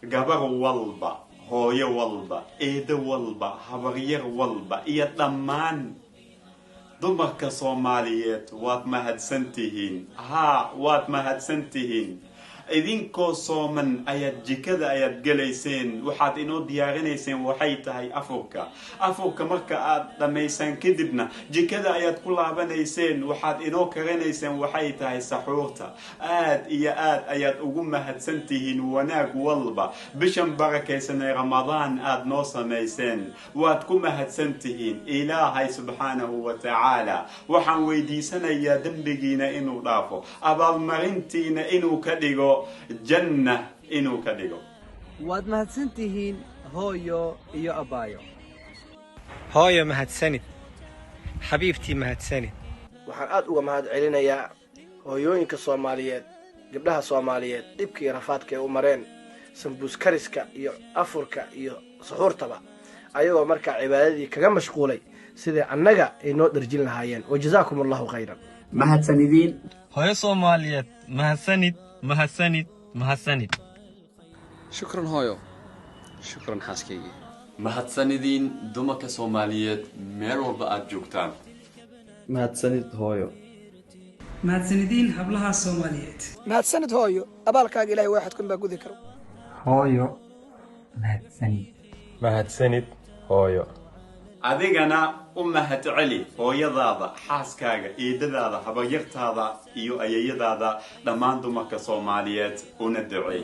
Gabar walba, hooyo walba, eedo walba, habaryar walba iyo dhammaan dumarka Soomaaliyeed, waad mahadsan tihiin. Haa, waad mahadsan tihiin. Idinkoo sooman ayaad jikada ayaad gelayseen, waxaad inoo diyaarinayseen waxay tahay afurka. Afurka marka aad dhammaysaan kadibna jikada ayaad ku laabanayseen, waxaad inoo karinayseen waxay tahay saxuurta. Aad iyo aad ayaad ugu mahadsan tihiin wanaag walba bishan barakaysan ee Ramadaan aad noo samayseen. Waad ku mahadsan tihiin. Ilaahay subxaanahu wa tacaala waxaan weydiisanayaa dembigiina inuu dhaafo, abaalmarintiina inuu ka dhigo janna inuu ka dhigo. Waad mahadsan tihiin, hooyo iyo abbaayo. Hooyo, mahadsanid. Xabiibtii, mahadsanid. Waxaan aad uga mahad celinayaa hooyooyinka Soomaaliyeed, gabdhaha Soomaaliyeed, dhibka iyo rafaadka ay u mareen sambuus kariska iyo afurka iyo suxuurtaba, ayagoo markaa cibaadadii kaga mashquulay sidai annaga ay noo dharjin lahaayeen. Wa jazaakum Allahu khayran. Mahadsanidin. Hooyo Soomaaliyeed, mahadsanid, mahadsanid, mahadsanid. Shukran hooyo, shukran xaaskaygii. Mahadsanidin dumarka Soomaaliyeed meel walba aad joogtaan. Mahadsanid hooyo. Mahadsanidin hablaha Soomaaliyeed. Mahadsanid hooyo, abaalkaaga Ilahay waaxidkun baa gudi karo. Hooyo, mahadsanid. Mahadsanid hooyo. Adigana u mahad celi hooyadaada, xaaskaaga, eedadaada, habaryartaada iyo ayayadaada, dhammaan dumarka Soomaaliyeed una duceey.